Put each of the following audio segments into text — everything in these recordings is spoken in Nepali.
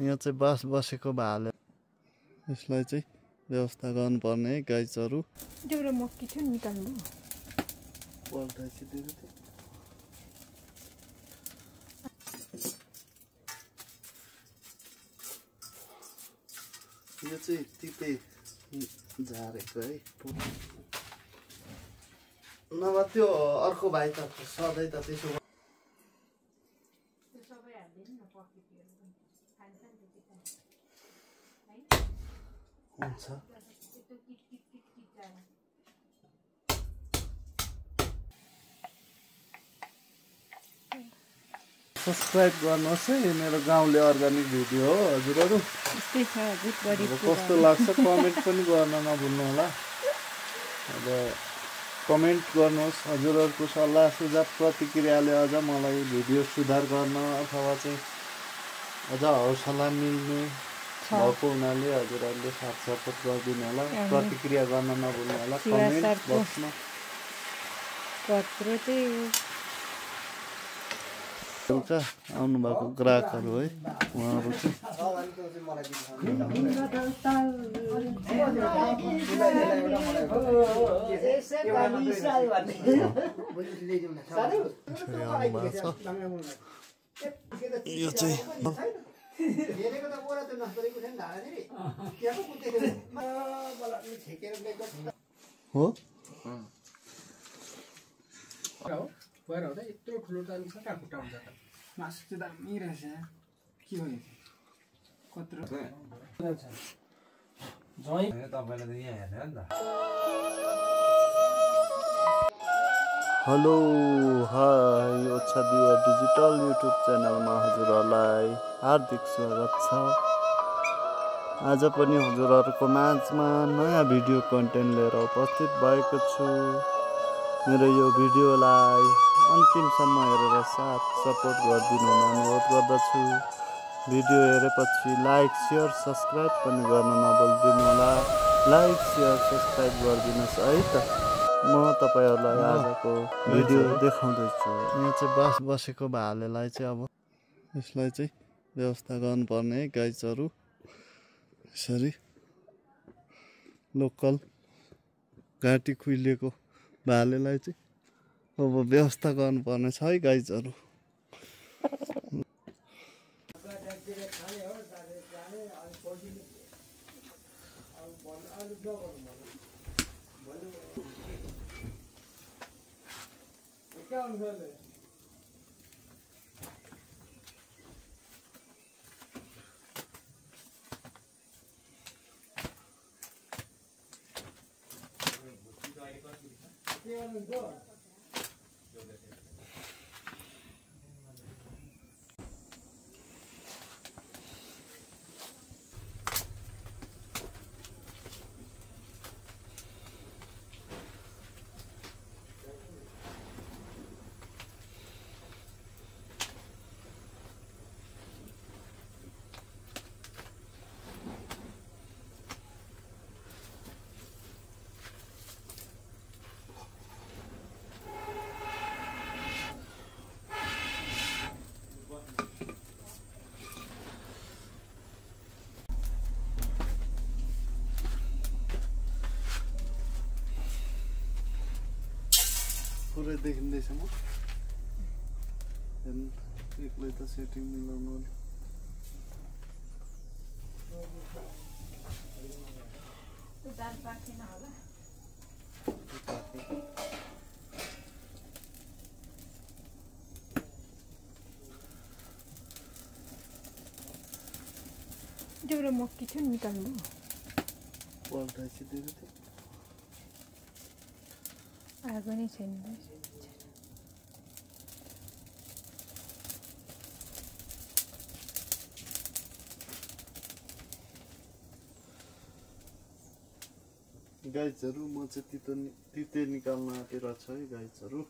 यहाँ चाहिँ बास बसेको भाले यसलाई चाहिँ व्यवस्था गर्नुपर्ने है गाइजहरू एउटा मक्की थियो निकाल्नु पल्टाइसिदिएको थियो यो चाहिँ तितै झारेको है नभए त्यो अर्को भाइ त सधैँ त त्यसो हुन्छ सब्सक्राइब गर्नुहोस् है मेरो गाउँले अर्ग्यानिक भिडियो हो हजुरहरू कस्तो लाग्छ कमेन्ट पनि गर्न नभुल्नु होला अब कमेन्ट गर्नुहोस् हजुरहरूको सल्लाह सुझाव प्रतिक्रियाले अझ मलाई भिडियो सुधार गर्न अथवा चाहिँ अझ हौसला मिल्ने भएको हुनाले हजुरहरूले साथ सपोर्ट गरिदिनु होला प्रतिक्रिया गर्न नभुल्नु होला कमेन्ट बक्समा बेलुका आउनुभएको ग्राहकहरू है उहाँहरू चाहिँ यो चाहिँ हो भएर हुँदा यत्रो ठुलो टाइम छ कहाँ खुट्टा हुन्छ त मासु चाहिँ दामी रहेछ के हो कत्रो जय तपाईले त यहाँ हेर्नु नि त हेलो हाई ओछा दिवा डिजिटल युट्युब च्यानलमा हजुरहरूलाई हार्दिक स्वागत छ आज पनि हजुरहरूको माझमा नयाँ भिडियो कन्टेन्ट लिएर उपस्थित भएको छु मेरो यो भिडियोलाई अन्तिमसम्म हेरेर साथ सपोर्ट गरिदिनु अनुरोध गर्दछु भिडियो हेरेपछि लाइक शेयर सब्सक्राइब पनि गर्न नभुल्दिनु होला लाइक शेयर सब्सक्राइब गरिदिनुहोस् है त म तपाईहरुलाई आजको भिडियो देखाउँदैछु यहाँ चाहिँ बास बसेको भालेलाई चाहिँ अब यसलाई चाहिँ व्यवस्था गर्नुपर्ने है गाइजहरू यसरी लोकल घाँटी खुइलिएको भालेलाई चाहिँ अब व्यवस्था गर्नुपर्ने छ है गाइजहरू पुरै देखिँदैछ म एक्लै त सेटिङ मिलाउनु एउटा मक्की थियो निकाल्नु पल्टाइसिदिएको थियो आगो नै छैन गाइजहरू म चाहिँ तिते निकाल्न आँटेर छ है गाइजहरू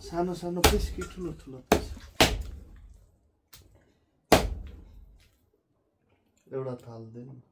सानो सानो पिस कि ठुलो ठुलो पिस एउटा थाल्दैन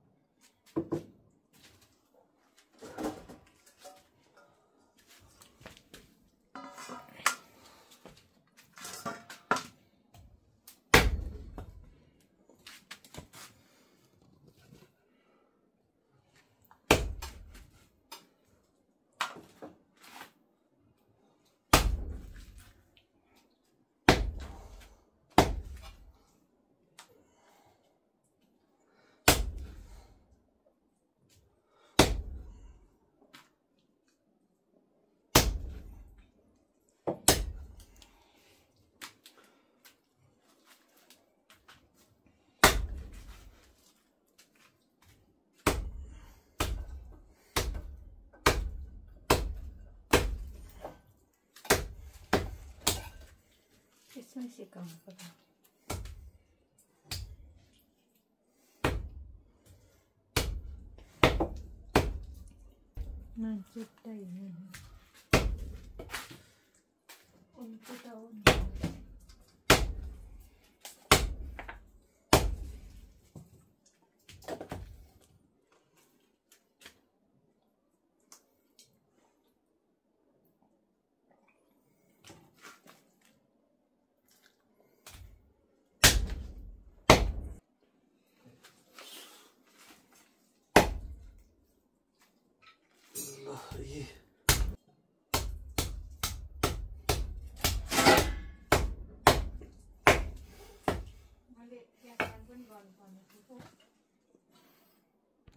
यसमै सिकाउनु पर्यो मान्छे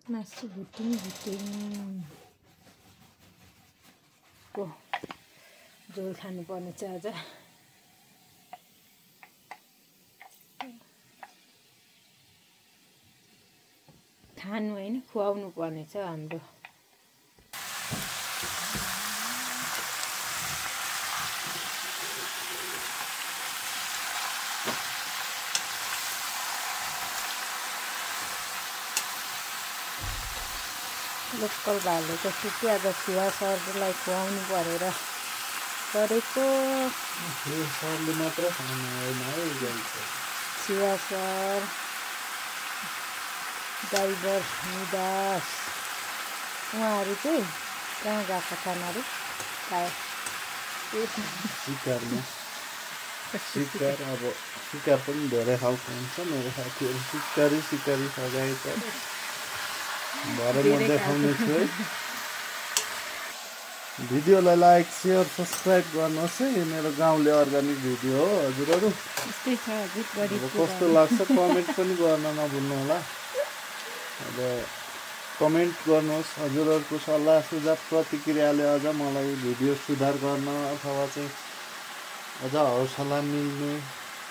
मासु भुटिङ को झोल खानुपर्ने छ आज खानु होइन खुवाउनु पर्ने छ हाम्रो लोकल भालेको सुकी आज छुवा सरलाई खुवाउनु परेर गरेको सरले मात्र खानु होइन है छुवा सर ड्राइभर निदास उहाँहरू चाहिँ कहाँ गएको खानाहरू शिकारमा शिकार अब शिकार पनि धेरै खालको हुन्छ मेरो साथीहरू सिकारी सघाएको भरे म देखाउने छु है भिडियोलाई लाइक सेयर सब्सक्राइब गर्नुहोस् है मेरो गाउँले अर्ग्यानिक भिडियो हो हजुरहरू त्यस्तै छ हजुर अब गरिब कस्तो लाग्छ कमेन्ट पनि गर्न नभुल्नु होला अब कमेन्ट गर्नुहोस् हजुरहरूको सल्लाह सुझाव प्रतिक्रियाले अझ मलाई भिडियो सुधार गर्न अथवा चाहिँ अझ हौसला मिल्ने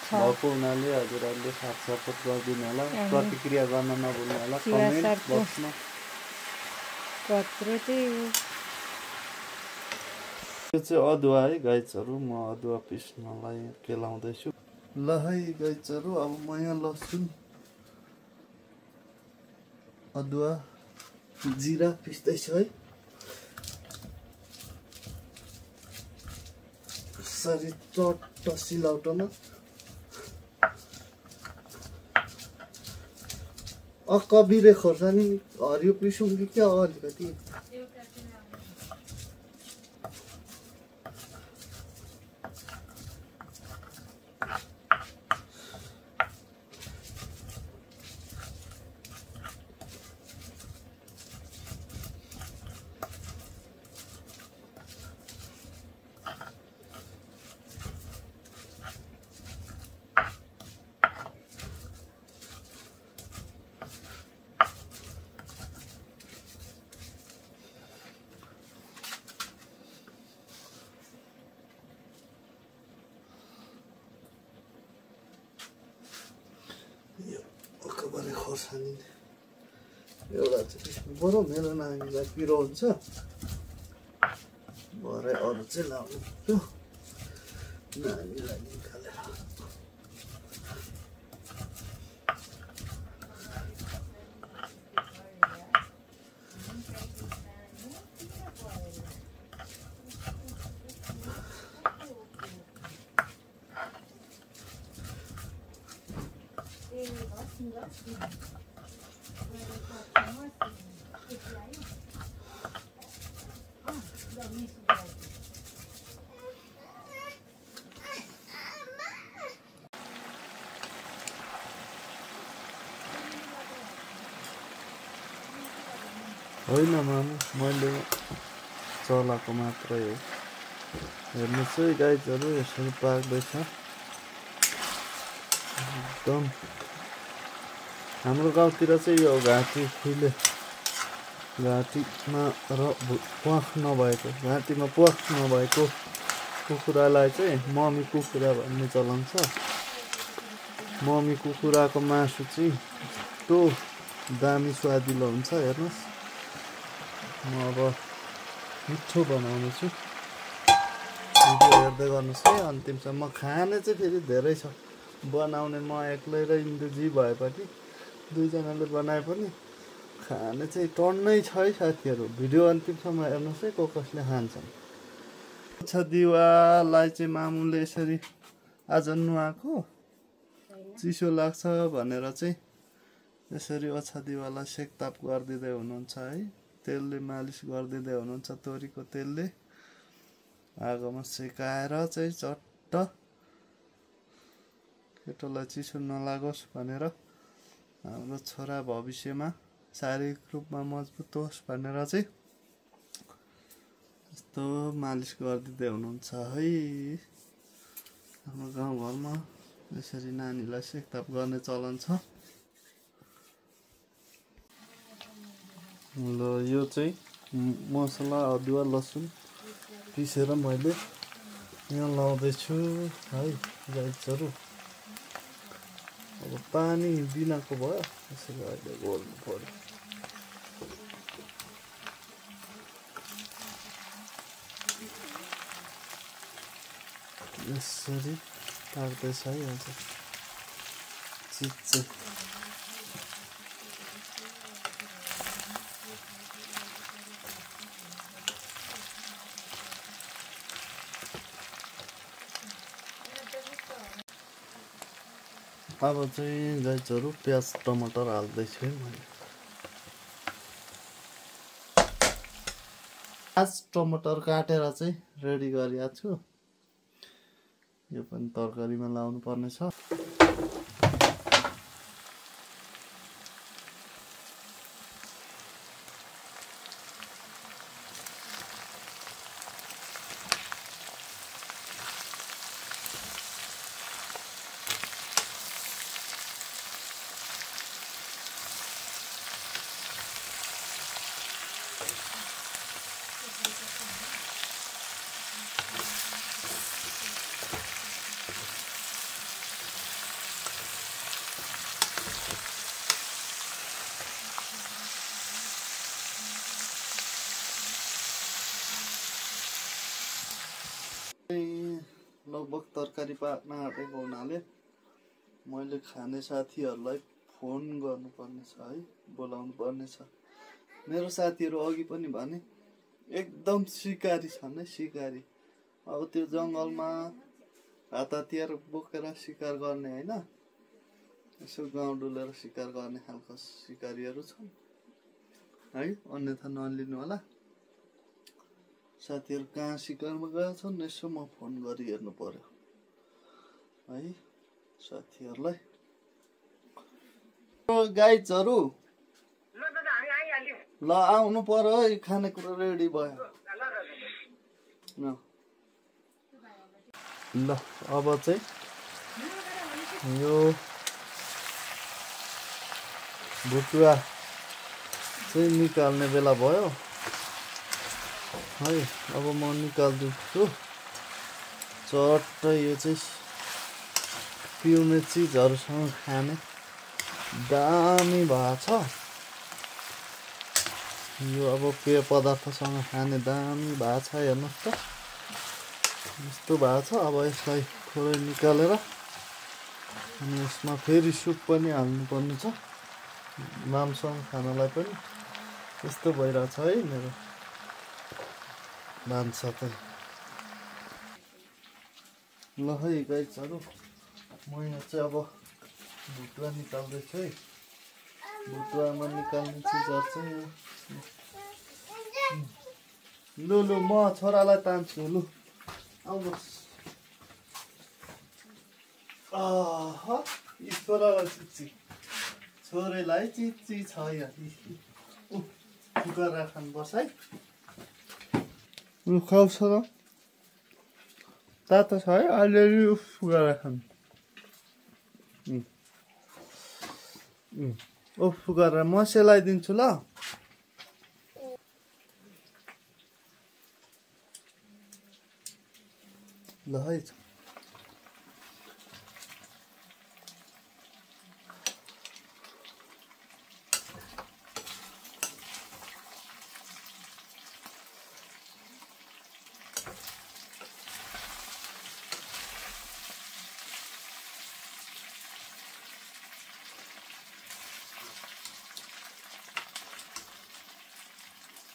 भएको हुनाले हजुरहरूले साथ सपोर्ट गरिदिनु होला प्रतिक्रिया गर्न नभुल्नु होला कमेन्ट बक्समा पत्र चाहिँ यो चाहिँ अदुवा है गाइजहरू म अदुवा पिस्नलाई केलाउँदैछु ल है गाइजहरू अब म यहाँ लसुन अदुवा जिरा पिस्दैछु है यसरी चट्ट सिलौटोमा कबिरे खोर्सानी हरियो पिसौँ कि क्या हो अलिकति कबरे खोर्सानी एउटा चाहिँ पिस्नु पर्यो मेरो नानीलाई पिरो हुन्छ भरे अरू चाहिँ लाउनु पर्यो नानीलाई निकालेर होइन मामु मैले चलाएको मात्रै हो हेर्नुहोस् है गाइजहरू यसरी पाक्दैछ एकदम हाम्रो गाउँतिर चाहिँ यो घाँटी खुइले घाँटीमा र प्वाख नभएको घाँटीमा प्वाख नभएको कुखुरालाई चाहिँ मम्मी कुखुरा भन्ने चलन छ मम्मी कुखुराको मासु चाहिँ यस्तो दामी स्वादिलो हुन्छ हेर्नुहोस् म अब मिठो बनाउने छु भिडियो हेर्दै गर्नुहोस् है अन्तिमसम्म खाने चाहिँ फेरि धेरै छ बनाउने म एक्लै र इन्दुजी भए पनि दुईजनाले बनाए पनि खाने चाहिँ टन्नै छ है साथीहरू भिडियो अन्तिमसम्म हेर्नुहोस् है कसले खान्छन् दिवालाई चाहिँ मामुले यसरी आज नुहाएको चिसो लाग्छ भनेर चाहिँ यसरी ओछादिवालाई सेकताप गरिदिँदै हुनुहुन्छ है तेलले मालिस गरिदिँदै हुनुहुन्छ तोरीको तेलले आगोमा सेकाएर चाहिँ चट्ट केटोलाई चिसो नलागोस् भनेर हाम्रो छोरा भविष्यमा शारीरिक रूपमा मजबुत होस् भनेर चाहिँ यस्तो मालिस गरिदिँदै हुनुहुन्छ है हाम्रो गाउँघरमा यसरी नानीलाई सेकताप गर्ने चलन छ ल यो चाहिँ मसला अदुवा लसुन पिसेर मैले यहाँ लाउँदैछु है गाइजहरू अब पानी बिनाको भयो यसरी अहिले गोल्नु पर्यो यसरी पाक्दैछ है अझ चिज चाहिँ अब चाहिँ गाइजहरू प्याज टमाटर हाल्दैछु है मैले प्याज टमाटर काटेर चाहिँ रेडी गरिएको छु यो पनि तरकारीमा लाउनु पर्ने छ लगभग तरकारी पाक्न आँटेको हुनाले मैले खाने साथीहरूलाई फोन गर्नुपर्ने छ है, बोलाउनु पर्ने छ। मेरो साथीहरू अघि पनि भने एकदम सिकारी छन् है, सिकारी। अब त्यो जङ्गलमा हात हतियार बोकेर शिकार गर्ने होइन, यसो गाउँ डुलेर शिकार गर्ने खालको सिकारीहरू छन् है, अन्यथा नलिनु होला। साथीहरू कहाँ शिकारमा गएका छन् यसो म फोन गरी हेर्नु पर्यो है साथीहरूलाई। गाइजहरू ल आउनु पर्यो है, खानेकुरा रेडी भयो। ल अब चाहिँ यो भुटुवा चाहिँ निकाल्ने बेला भयो है। अब म निकाल्दैछु। चट्टै यो चाहिँ पिउने चिजहरूसँग खाने दामी भएको छ यो। अब पेय पदार्थसँग खाने दामी भएको छ, हेर्नुहोस् त यस्तो भएको छ। अब यसलाई थोरै निकालेर अनि यसमा फेरि सुप पनि हाल्नुपर्ने छ, मामसँग खानलाई पनि। यस्तो भइरहेछ है मेरो भान्सा चाहिँ। ल है गाइजहरू, म यहाँ चाहिँ अब भुटुवा निकाल्दैछु है। भुटुवामा निकाल्ने चिजहरू चाहिँ लु लु म छोरालाई तान्छु, लु आउनुहोस्। छोरालाई चिच्ची, छोरीलाई चिच्ची छ यहाँ। फुका खानुपर्छ है। लु खाऊ छोरा, तातो छ है अलिअलि फुका खानु। फुका म सेलाइदिन्छु ल। ल है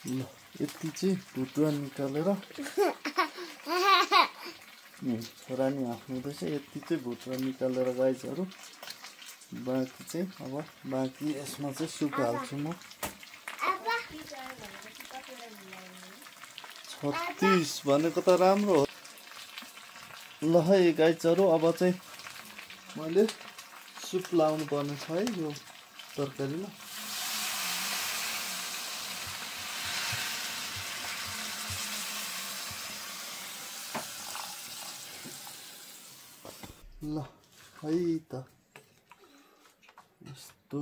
ल यति चाहिँ भुटुवा निकालेर छोरा नि आफ्नो हुँदैछ। यति चाहिँ भुटुवा निकालेर गाइजहरू, बाँकी चाहिँ अब बाँकी यसमा चाहिँ सुप हाल्छु म। 36 भनेको त राम्रो हो। ल है गाइजहरू, अब चाहिँ मैले सुप लाउनु पर्ने छ है यो तरकारीमा। ल है त यस्तो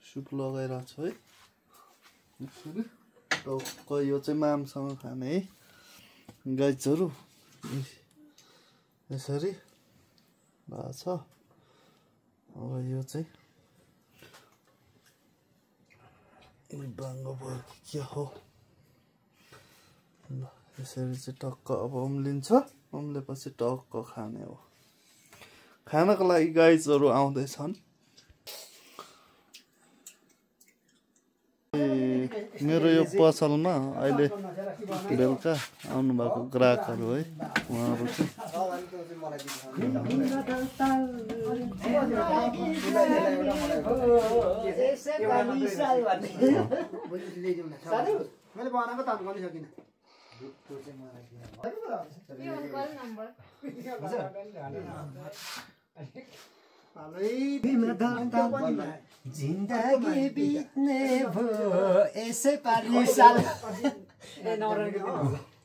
सुप लगाइरहेको छु है। यसरी टक्क यो चाहिँ मामसँग खाने है गाइजहरू। यसरी भएको छ। अब यो चाहिँ बाङ्गो भयो कि के हो। ल यसरी चाहिँ टक्क अब उम्लिन्छ, उम्लेपछि टक्क खाने हो। खानको लागि गाइजहरू आउँदैछन्। मेरो यो पसलमा अहिले बेलुका आउनुभएको ग्राहकहरू है, उहाँहरू चाहिँ जिन्दगी बित्ने भो यसै पालि साल।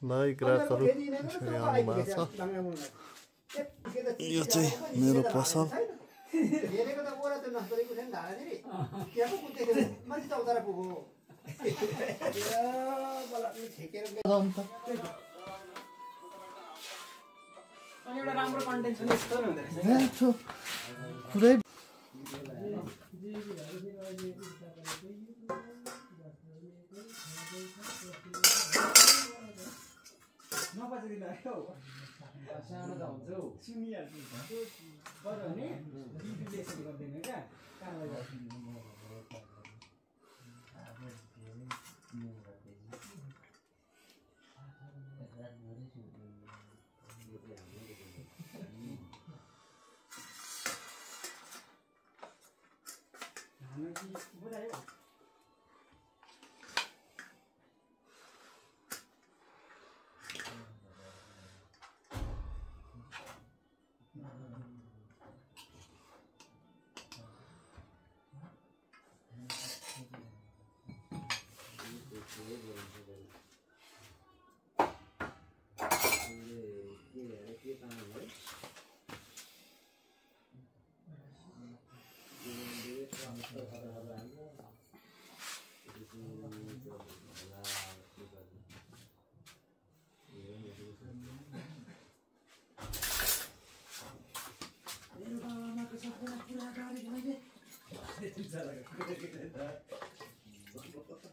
ल ग्राहकहरू यसरी आउनुभएको छ। यो चाहिँ मेरो पसल। एउटा राम्रो कन्टेन्ट छ यस्तो हुँदै रहेछ। पुरै सानो त हुन्छ हौ सुनिहाल्छु बरु भने दिदीले यसरी गर्दैन क्या कहाँबाट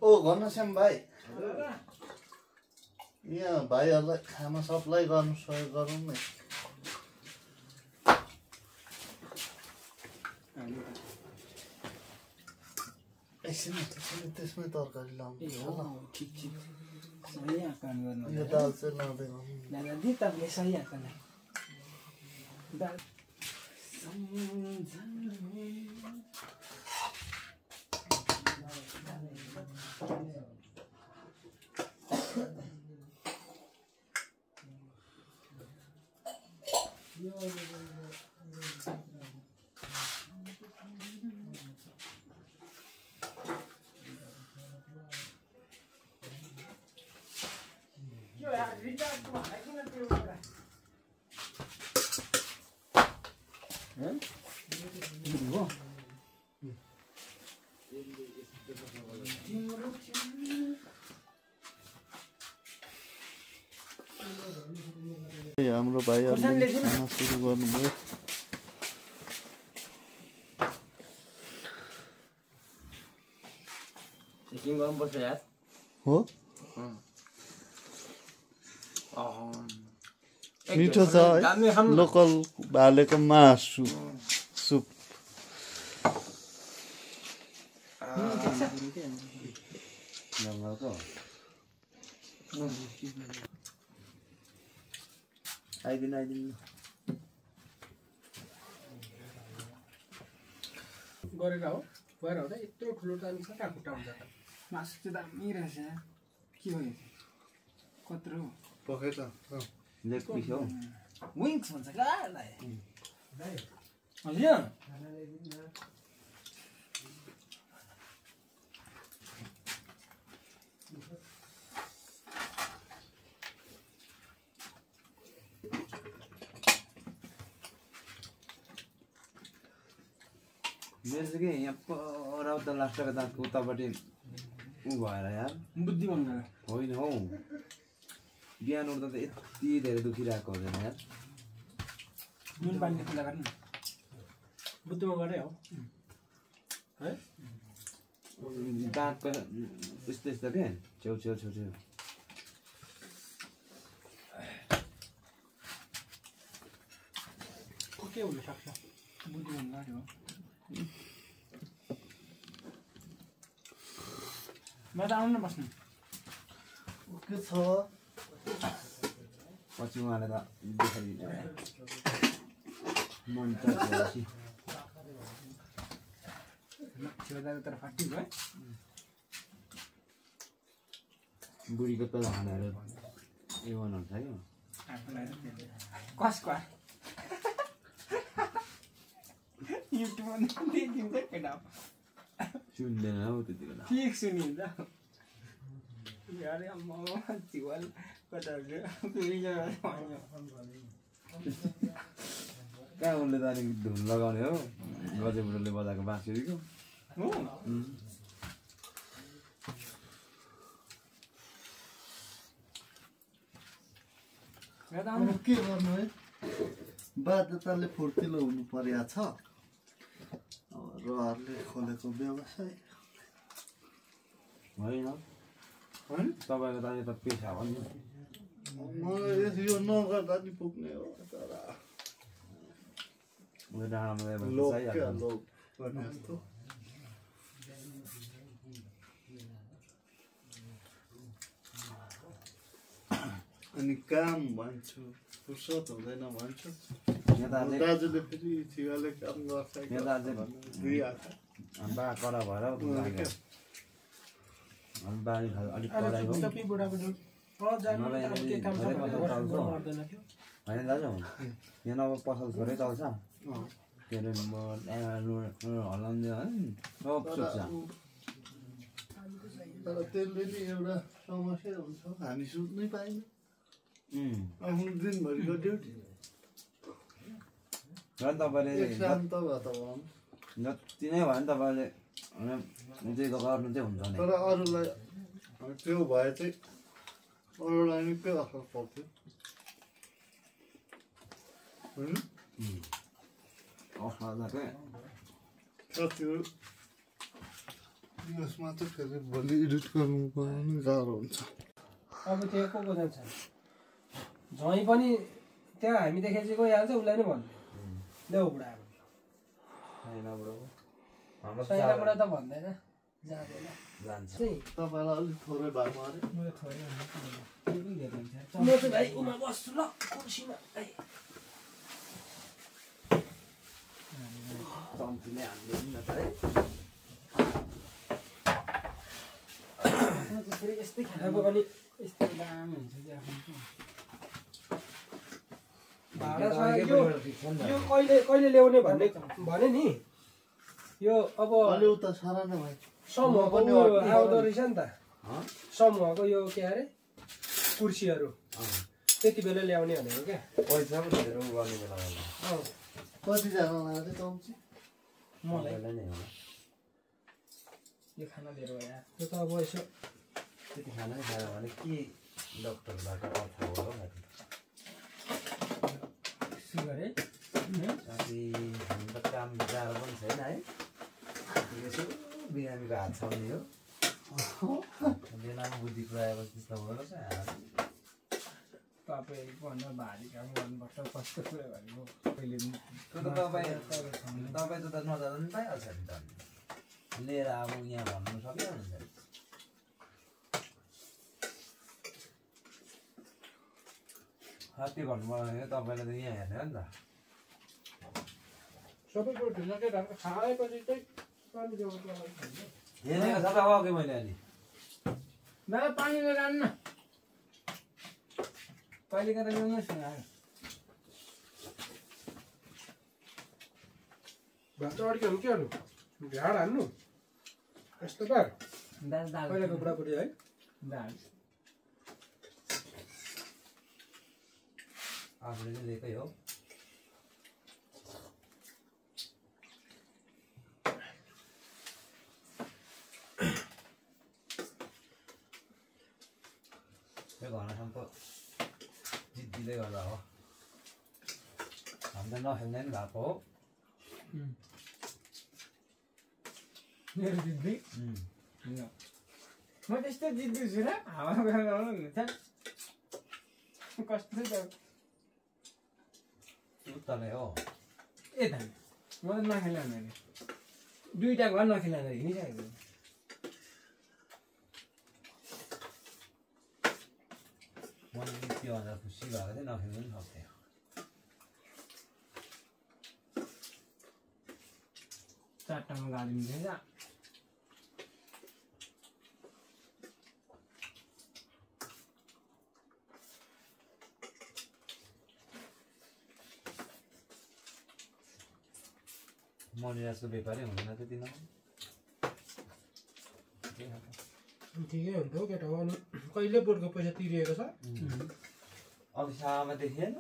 ओ घनश्याम भाइ यहाँ भाइहरूलाई खाना सप्लाई गर्नु सहयोग गरौँ न एकछिन त्यसमै तरकारी लाउनु ठिक ठिक सही आकार गर्नु यो दाल चाहिँ लाउँदैन दादाजी तपाईँले सही आकार दाल हाम्रो भाइहरूले खाना सुरु गर्नुभयो चेकिङ गर्नुपर्छ यार हो मिठो छ है लोकल भालेको मासु सुप आइदिनु गरेर हो गएर हुँदा यत्रो ठुलो दामी छ कहाँ खुट्टा हुन्छ त मासु चाहिँ दामी रहेछ के हो यो कत्रो पकाइ त लेग पिस हो विङ्स भन्छ क्या हजुर मेरो चाहिँ के यहाँ पर उता लास्टको दाँतको उतापट्टि ऊ भएर यार बुद्धि भन्नु होइन हौ बिहान उठ्दा त यति धेरै दुखिरहेको हुँदैन यार नुन पानीले खुला गर्नु बुद्धिमा गरे हो है दाँतको यस्तो यस्तो के छेउ छेउ छेउ छेउ के हुनसक्छ बुद्धि भन्नु गऱ्यो हो म त आउनु बस्नु के छ पछि उहाँले त देखाइदिनु मन चर्ची छेउदाको तर फाटी भयो बुढीको त खानाहरू ए बनाउँछ क्या कसको युट्युबमा देखिन्छ केटा सुन्दैन हौ त्यति बेला ठिक सुनिन्छ अरे अम्मा चिवल कताहरू कहाँ उसले त अलिक धुन लगाउने हो गजेबुढोले बजाएको बाँसुरीको के गर्नु है बाध्यताले फुर्तिलो हुनु पर्या छ रहरले खोलेको व्यवसाय होइन तपाईँको त अहिले त पेसा हो नि मलाई यो नगर्दा नि पुग्ने हो तर लोक क्या लोक गर्ने जस्तो अनि काम भन्छु फुर्सद हुँदैन भन्छु दाजुले फेरि छिगाले काम गर्छ कडा भएर बारी अलिक पढाइ हो होइन दाजु यहाँ अब पसल थोरै चल्छ के अरे हलाउँदै है सब सुक्छ तर त्यसले नि एउटा समस्या हुन्छ हामी सुत्नै पाइँदैन आफ्नो दिनभरिको ड्युटी झन् तपाईँले शान्त भयो त जति नै भयो भने तपाईँले त्यो गर्नु चाहिँ हुन्छ नि तर अरूलाई त्यो भए चाहिँ अरूलाई निकै असर पर्थ्यो होइन त्यो यसमा चाहिँ फेरि भोलि एडिट गर्नु पनि गाह्रो हुन्छ अब त्यो को जान्छ झैँ पनि त्यहाँ हामी देखेपछि गइहाल्छ उसलाई नै भन्नु देऊ बुढा साइना बुढा त भन्दैन जाँदैन जान्छ तपाईँलाई अलिक थोरै भएको अरे म चाहिँ भाइ उमा बस्छु ल कुर्सीमा चम्चीले हाल्नु नि त है यस्तै खाएको अनि यस्तै दाम हुन्छ कि आफ्नो यो कहिले कहिले ल्याउने भने नि यो अब अलि उता सारा नै भयो समूहको आउँदो रहेछ नि त समूहको यो के अरे कुर्सीहरू त्यति बेला ल्याउने भनेको क्या पैसा पनि धेरै उ गर्ने बेला कतिजना लाग्यो चम्ची मलाई नै हो यो खाना धेरै भयो त्यो त अब यसो त्यति खाना नै खायो भने के डक्टरबाट अर्थ हो र सुगर है साथी हामी त काम जाँदा पनि छैन है यसो बिरामीको हात छ नि हो बेलामा बुद्धि पुऱ्याएपछि त्यस्तो हो रहेछ तपाईँभन्दा भारी काम गर्नुपर्छ कस्तो कुरा भनेको कहिले तपाईँ त नजाँदा पनि पाइहाल्छ नि त लिएर अब यहाँ भन्नु सक्यो हुन्छ त्यो भन्नुभयो तपाईँले त यहाँ हेर्ने हो नि त सबैको ढिलो केटाहरू खाएपछि चाहिँ हेरेको छ त अघि मैले अलि दादा पानी लिएर आउनु न कहिले कता ल्याउनुहोस् न भात चाहिँ अड्क्यो भने के गर्नु झाड हान्नु यस्तो बार पहिलाको बुढाबुढी है दाल आफूले चाहिँ दिएकै हो त्यो घरसम्म जिद्दीले गर्दा हो हामी त नखेल्ने नि भएको हो मेरो जिद्दी म त्यस्तो जिद्दी छुइनँ हावा हुन्छ कस्तो छ उत्तरै हो ए धान म त नखेला मैले दुईवटा घर नखेला हिँडिसकेको मैले त्यो भन्दा खुसी भएको थिएँ नखेल्नु पनि सक्थेँ चारवटामा गाडी मिल्छ मनिराजको व्यापारै हुँदैन त्यति न ठिकै हुन्छ हौ केटा अनि कहिले बोटको पैसा तिरिएको छ अघि सामा देखिएन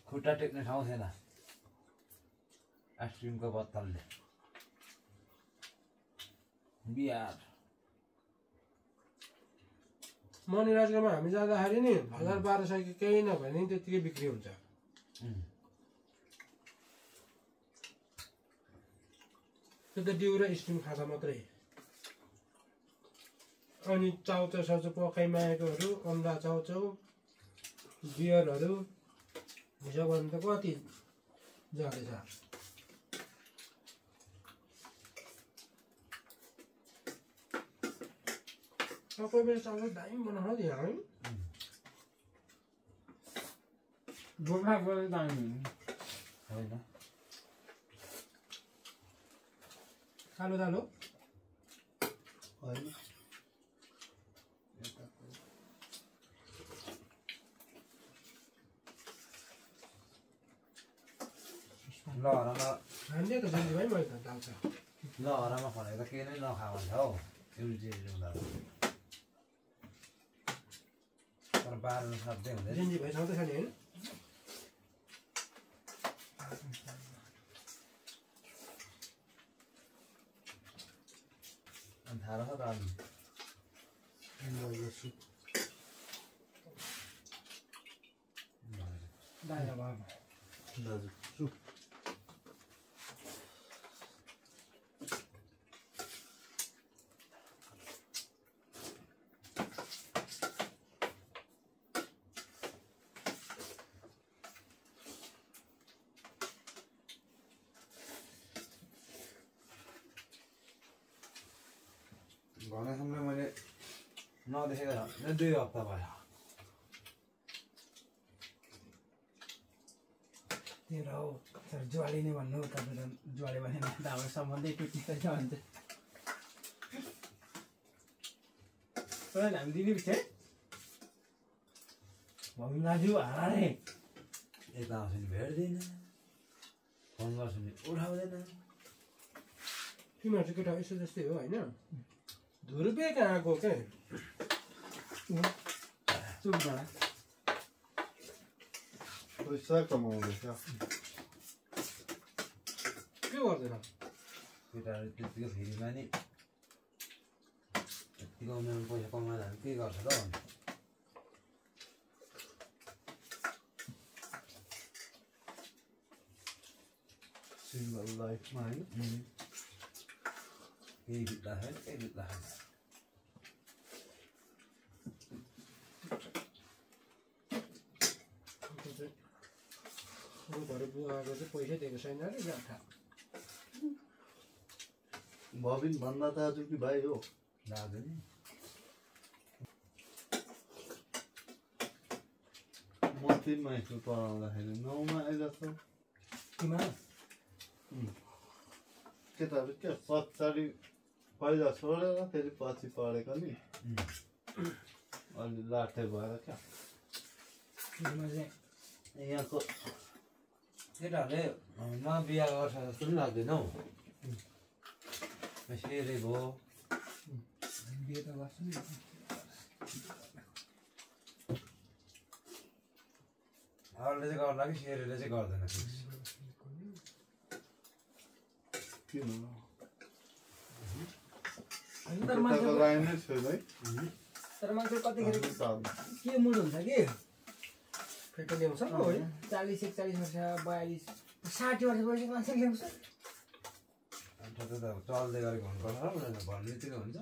खुट्टा टेक्ने ठाउँ थिएन आइसक्रिमको बत्तलले बिहार मनिराजकोमा हामी जाँदाखेरि नि 1200 कि केही नभए नि त्यतिकै बिक्री हुन्छ त्यो त डिउ र स्टिम खाँदा मात्रै अनि चाउचाउ साउचाउ पकाइमागेकोहरू अन्डा चाउचाउ बियरहरू हिसाब गर्नु त कति जाँदैछ कोही बेला चाउचाउ दामी बनाउन दियो है गोर्खा गरे दामी होइन कालो दाल हो होइन लहरामा खाँदै त जान्छु भाइ मैले त दाल छ लहरामा खनेको त केही नै नखा भन्छ हौ एउटी हुँदा तर बार्नु साध्यै हुँदैन जेन्जी भाइ छँदैछ नि होइन अनि थाहा रहेछ त अनि दाइला भयो दाजु भनेसम्म मैले नदेखेको 2 हप्ता भयो त्यो हो तर जुवाली नै भन्नु तपाईँ त जुवाली भने त हाम्रो सम्बन्धै टुट्ने छ भन्छ हामी दिदी पछि भग्नु लाग्यो हारे यता आउँछ नि भेट्दैन फोन गर्छु नि उठाउँदैन तिमीहरू चाहिँ केटा यसो जस्तै हो होइन धुर्पे कहाँ गएको क्या चुप भएर पैसा कमाउँदैछ के गर्दैन केटाहरू त्यतिको फेरिमा नि यतिको उमेरमा पैसा कमाएर के गर्छ त भन्नु सिङ्गल लाइफमा होइन केही बित्दा छैन केही बित्दा छैन घरि बुवाको चाहिँ पैसा दिएको छैन अरे गाठा भविन भन्दा दाजु कि भाइ हो दाजु नि म 3 मा स्कुल पढाउँदाखेरि 9 मा आइरहेछ तिमा केटाहरू क्या पछाडि पहिला छोडेर फेरि पछि पढेको नि अलि लाटे भएर क्या तिमा चाहिँ यहाँको केटाहरूले म बिहा गर्छ जस्तो पनि लाग्दैन हौ सेरे भयो बिहे त गर्छु नि अरूले चाहिँ गर्ला कि सेरेले चाहिँ गर्दैन किन होइन तर केटाको मान्छे लाइन नै छैन है तर मान्छे कतिखेर साल के मुड हुन्छ कि फेरि ल्याउँछ हो 40 41 वर्ष 42 60 वर्ष भएपछि मान्छे ल्याउँछ अन्त त चल्दै गरेको हुनुपर्छ भन्ने बित्तिकै हुन्छ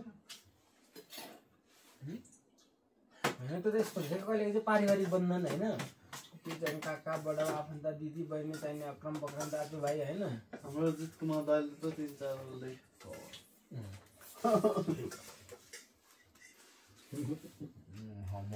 होइन त त्यसको चाहिँ कहिले चाहिँ पारिवारिक बन्धन होइन त्यो चाहिँ काका बडा आफन्त दिदी बहिनी चाहिने अक्रम बक्रम दाजुभाइ होइन हाम्रो जित कुमार दाइले त 3 4 म